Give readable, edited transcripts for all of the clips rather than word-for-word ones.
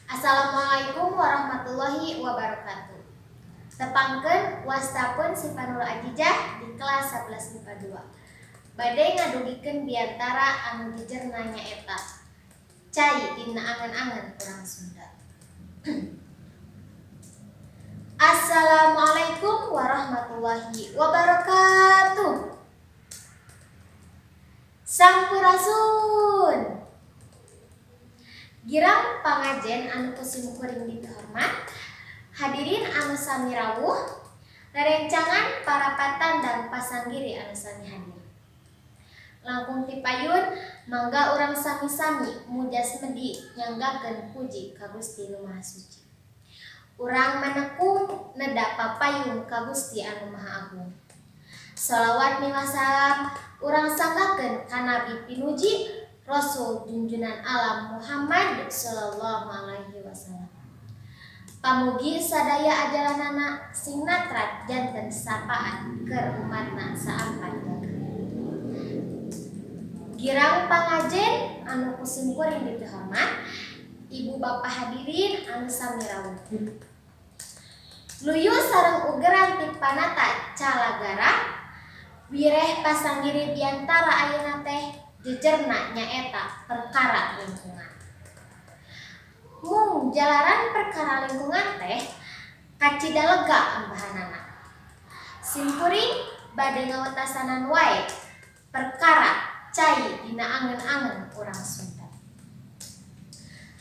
Assalamualaikum warahmatullahi wabarakatuh. Tepangkeun, wasta pun Sipa Nurul Ajijah di kelas 11 MIPA 2. Bade ngadugikeun biantara anu jejerna nyaeta cai dina angen-angen urang Sunda. Assalamualaikum warahmatullahi wabarakatuh. Sampurasun. Girang pangajen anu ku simkuring dipihormat, hadirin anu sami rawuh, rerencangan parapatan dan pasanggiri anu sami hadir. Langkung ti payun, mangga urang sami-sami mujas medi nyanggakeun puji ka Gusti Nu Maha Suci. Urang manekung neda papayung ka Gusti Anu Maha Agung. Salawat miwah salam urang sanggakeun ka Nabi pinuji, Rasul junjunan alam, Muhammad sallallahu alaihi wasallam. Pamugi sadaya ajaranana sing natrat janten sapaat keur umatna saampat jagat. Girang pangajen anu ku simkuring dipihormat, ibu bapak hadirin anu sami rawuh. Luyu sareng ugeran ti panata calagara, wireh pasanggiri biantara ayeuna teh jejerna nyaeta perkara lingkungan. Mung jalaran perkara lingkungan teh kacida lega ambahanana. Simkuring bade ngawatasanan wae perkara cai dina angen-angen urang Sunda.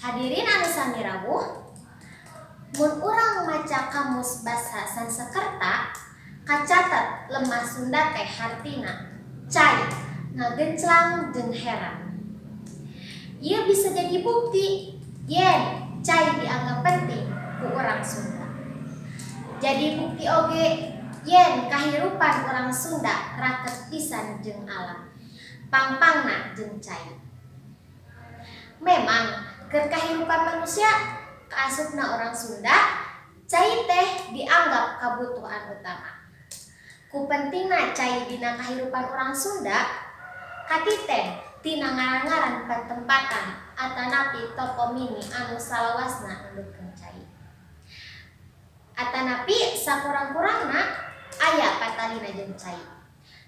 Hadirin anu sami rawuh, mun urang maca kamus basa Sanskerta, kacatet lemah Sunda teh hartina cai ngagenclang jeung heran. Ieu bisa jadi bukti yen cai dianggap penting ku urang Sunda. Jadi bukti oge yen kahirupan urang Sunda raket pisan jeung alam, pangpangna jeung cai. Memang keur kahirupan manusia, kaasupna urang Sunda, cai teh dianggap kabutuhan utama. Ku pentingna cai dina kahirupan urang Sunda katiten tina ngaran-ngaran patempatan atanapi toko mini anu salawasna nundutkeun cai. Atanapi sakurang-kurangna aya patalina jeung cai.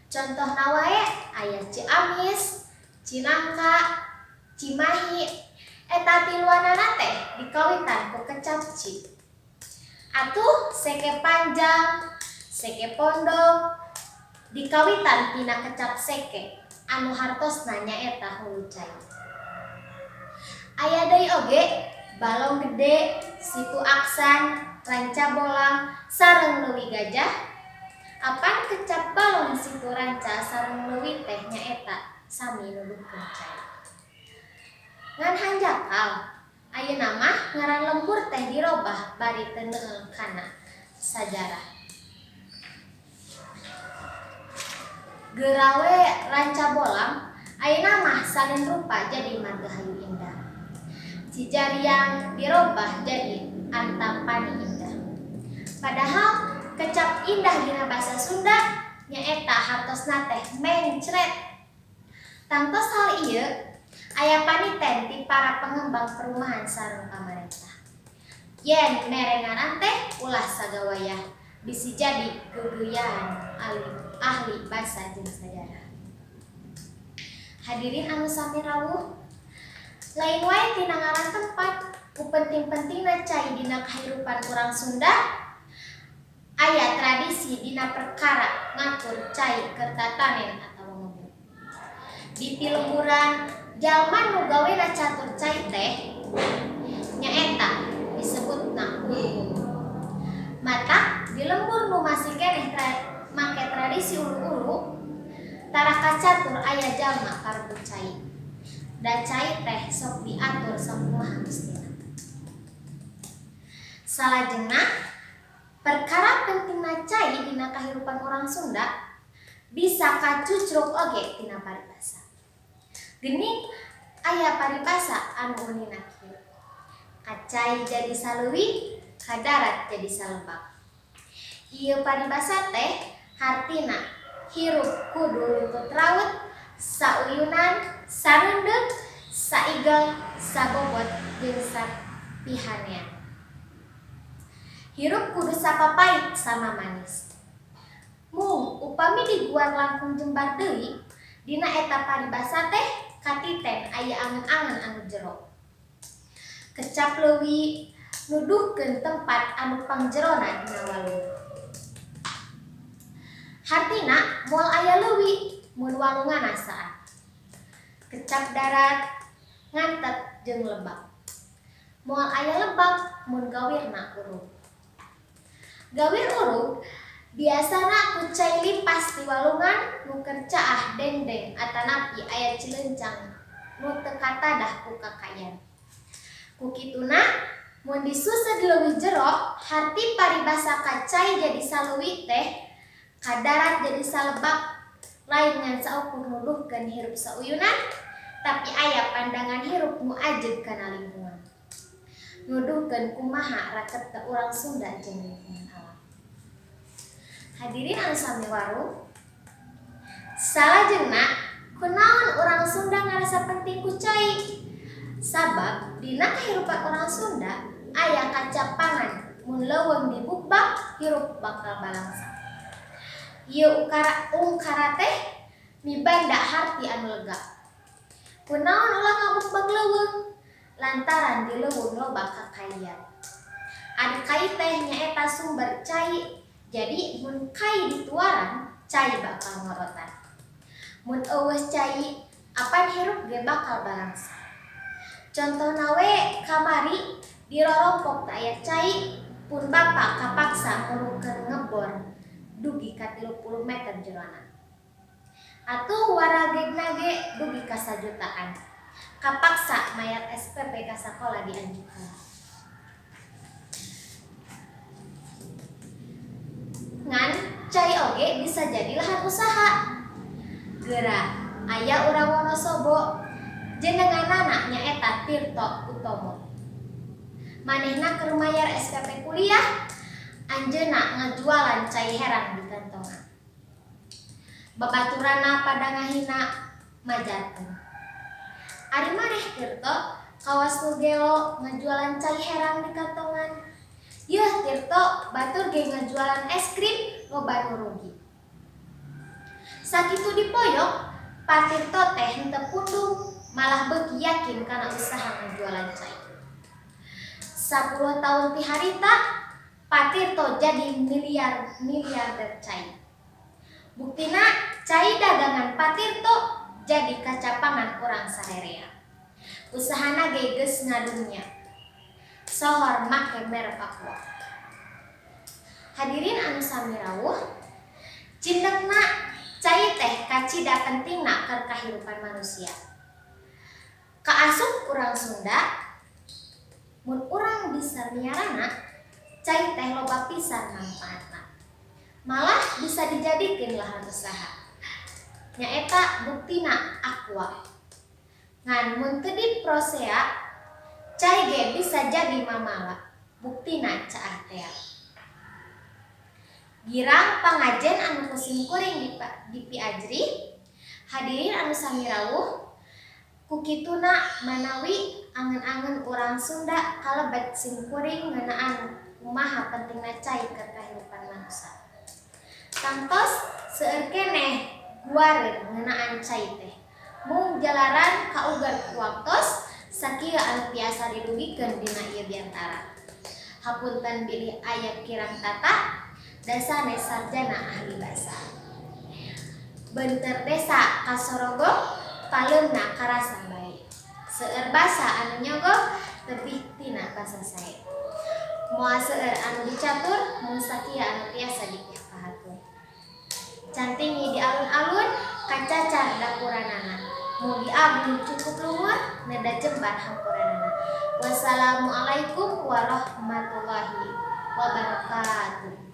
Contohna wae aya Ciamis, Cinangka, Cimahi, eta tiluanana teh dikawitan ku kecap ci. Atuh Seke Panjang, Seke Pondok dikawitan tina kecap seke anu hartosna nyaeta hulu cai. Aya deui oge Balong Gede, Situ Aksan, Ranca Bolang, sareng Leuwi Gajah. Apan kecap balong, situ, ranca sareng leuwi teh nyaeta sami nuduhkeun cai. Ngan hanjakal, ayeuna mah ngaran lembur teh dirobah bari teu neueul kana sajarah. Geura we Ranca Bolang ayeuna mah salin rupa jadi Margahayu Indah. Cijariang dirobah jadi Antapani Indah. Padahal kecap indah dina basa Sunda nyaeta hartosna teh mencret. Tangtos hal ieu aya paniten ti para pengembang perumahan sareng pamarentah. Yen mere ngaran teh ulah sagawayah, bisi jadi geugeuyahan ahli basa jeung sajarah. Hadirin anu sami rawuh, lain wae tina ngaran tempat, ku penting-pentingna cai dina kahirupan urang Sunda, aya tradisi dina perkara ngatur cai keur tatanen atawa ngebul. Di pilemburan, jalma nu gawena catur cai teh nyaeta disebutna ulu-ulu. Matak di lembur nu masih keneh make tradisi ulu-ulu, tara kacatur aya jalma parebut cai. Da cai teh sok diatur sakumaha mustina. Salajengna, perkara pentingna cai dina kahirupan urang Sunda bisa kacucruk oge tina paribasa. Geuning aya paribasa anu unina kieu: "Ka cai jadi saleuwi, ka darat jadi salebak." Ieu paribasa teh hartina hirup kudu runtut raut, sauyunan, sareundeuk, saigel, sabobot jeung Pihanean. Hirup kudu sapapait sama manis. Mung upami diguar langkung jembar deui, dina eta paribasa teh katiten aya angen-angen anu jero. Kecap leuwi nuduhkeun tempat anu pangjerona dina walungan. Hartina moal aya leuwi mun walunganna saat. Kecap darat ngantet jeung lebak. Moal aya lebak mun gawirna urug. Gawir urug biasana ku cai limpas ti walungan nu keur caah dengdeng atanapi aya cilencang nu teu katadah ku kakayan. Ku kituna mun disuseud leuwih jero harti paribasa ka cai jadi saleuwi teh ka darat jadi salebak lain ngan saukur nuduhkeun hirup sauyunan tapi aya pandangan hirup nu ajeg kana lingkungan. Nuduhkeun kumaha raketna urang Sunda jeung lingkungan alam. Hadirin anu sami waruh, salajengna kunaon urang Sunda ngarasa penting ku cai? Sabab dina kahirupan urang Sunda aya kacapangan mun leuweung dibukbak hirup bakal balangsa. Ieu ungkara teh mibanda harti anu lega. Kunaon ulah ngabukbak leuweung? Lantaran di leuweung loba kakaian. Ari kai teh nyaeta sumber cai. Jadi mun kai dituaran, cai bakal ngorotan. Mun euweuh cai, apan hirup ge bakal balangsa. Contona we kamari di rorompok teu aya cai, pun bapa kapaksa ngulukeun ngebor dugi ka 30 meter jerona. Atuh waragegna ge dugi ka sajutaan. Kapaksa mayar SPP ka sakola dianjukkeun. Ngan cai oge bisa jadi lahan usaha. Geura aya urang Wonosobo jenenganana nyaeta Tirto Utomo. Manehna keur mayar SPP kuliah, anjeunna ngajualan cai herang di kantongan. Babaturanna pada ngahina majarkeun. Ari maneh Tirto kawas nu gelo ngajualan cai herang di kantongan. Yeuh Tirto batur ge ngajualan es krim loba nu rugi. Sakitu dipoyok, Pak Tirto teh henteu pundung, malah beuki yakin kana usaha ngajualan cai. 10 tahun ti harita, Pak Tirto jadi miliarder cai. Buktina cai dagangan Pak Tirto jadi kacapangan urang sarerea. Usahana ge geus ngadunya. Sohor make merek Aqua. Hadirin anu sami rawuh, cindekna cai teh kacida pentingna keur kahirupan manusia. Kaasup urang Sunda, mun urang bisa miarana, cai teh loba pisan mangpaatna. Malah bisa dijadikeun lahan usaha. Nyaeta buktina Aqua. Ngan mun teu diprosea, cai ge bisa jadi mamala, buktina caah tea. Girang pangajen anu ku simkuring dipiajri, hadirin anu sami rawuh, ku kituna manawi angen-angen urang Sunda kalebet simkuring ngeunaan kumaha pentingna cai keur kahirupan manusa. Tangtos seueur keneh guareun ngeunaan cai teh. Mung jalaran kaugar ku waktos sakieu anu tiasa didugikeun dina ieu biantara. Hapunten bilih aya kirang tata, da sanes sarjana ahli basa. Beunteur desa kasorogok, paleumna karasa bae. Seueur basa anu nyogok tebih tina basa sae. Moal seueur anu dicatur, mung sakieu anu tiasa dipikahatur. Cantingi di alun-alun, kacacar dapuranana. Mugi agung cukup luhur, neda jembar hampuranana. Wassalamualaikum warahmatullahi wabarakatuh.